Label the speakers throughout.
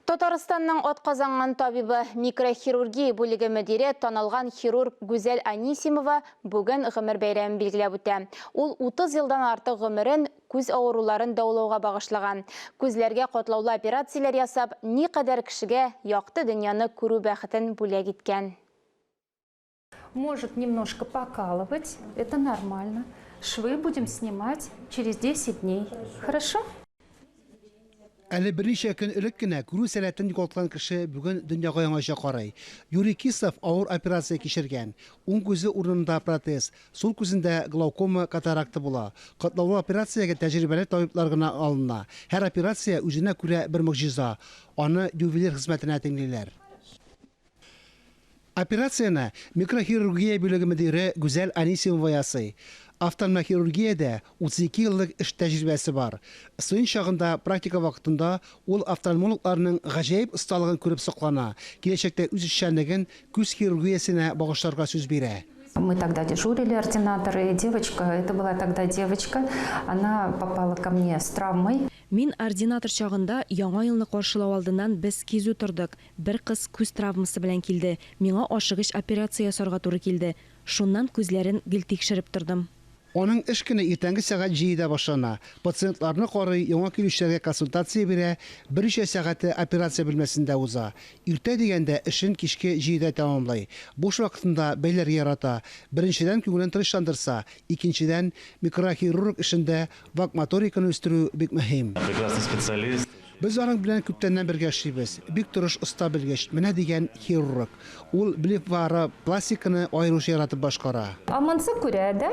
Speaker 1: Татарстанның атказанган табибы, микрохирургия бүлеге мөдире, танылган хирург Гүзәл Анисимова бүген гомер бәйрәмен билгеләп үтә. Ул 30 елдан артык гомерен күз авыруларын дәвалауга багышлаган. Күзләргә катлаулы операцияләр ясап, никадәр кешегә якты дөньяны күрү бәхетен бүләк иткән.
Speaker 2: Может немножко покалывать, это нормально. Швы будем снимать через 10 дней. Хорошо?
Speaker 3: Әле берничә көн элек кенә күрү сәләтен югалткан кеше бүген дөньяга яңача карый. Юрий Кисов авыр операция кичергән. Уң күзе урынында протез, сул күзендә глаукома катаракта була. Катлаулы операциягә тәҗрибәле табиблар гына алына. Һәр операция үзенә күрә бер могҗиза. Аны ювелир хезмәтенә тиңлиләр. Операцияне микрохирургия бүлеге мөдире Гүзәл Анисимова ясый. Офтальмохирургиядә 32 еллык эш тәҗрибәсе бар. Студент чагында практика вакытында ул офтальмологларның гаҗәеп осталыгын күреп соклана, киләчәктә үз эшчәнлеген күз хирургиясенә багышларга сүз бирә.
Speaker 2: Мы тогда дежурили, ординаторы, и девочка, это была тогда девочка, она попала ко мне с травмой.
Speaker 4: Мин ординатор чагында Яңа елны каршылау алдыннан без кизү тордык. Бер кыз күз травмасы белән килде, миңа ашыгыч операция ясарга туры килде. Шуннан күзләрен гел тикшереп тордым.
Speaker 3: Аның эш көне иртәнге сәгать җидедә башлана. Пациентларны карый, яңа килүчеләргә консультация бирә, берничә сәгате операция бүлмәсендә уза. Иртә дигәндә эшен кичке җидедә тәмамлый. Буш вакытында бәйләргә ярата. Беренчедән, күңелен тынычландырса, икенчедән, микрохирург эшендә вак моториканы үстерү бик мөһим.
Speaker 5: Прекрасный специалист.
Speaker 3: Без аның белән күптәннән бергә эшлибез. Бик тырыш, оста белгеч, менә дигән хирург. Ул блефаропластиканы аеруча яратып башкара.
Speaker 2: А монсы күрә, да?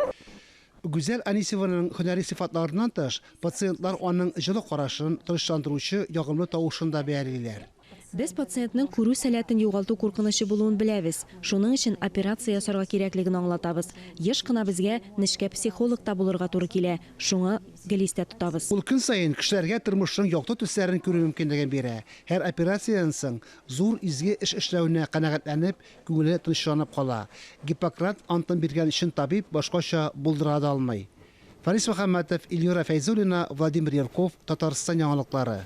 Speaker 3: Гүзәл Анисеваның һөнәри сыйфатларыннан тыш, пациентлар аның җылы карашын, тынычландыручы ягымлы тавышын да бәялиләр.
Speaker 4: Без пациентның күрү сәләтен югалту куркынычы булуын беләбез, шуның өчен операция ясарга кирәклеген аңлатабыз. Еш кына безгә нечкә психолог та булырга туры килә, шуңа гел истә тотабыз.
Speaker 3: Ул көн саен кешеләргә тормышның якты төсләрен күрү мөмкинлеген бирә. Һәр операциядән соң зур изге эш эшләвенә канәгатьләнеп, күңеле тынычланып кала. Гиппократ антын биргән чын табиб башкача булдыра да алмый. Фарис Мөхәммәтов, Эльвира Фәйзуллина, Владимир Ярков, Татарстан яңалыклары.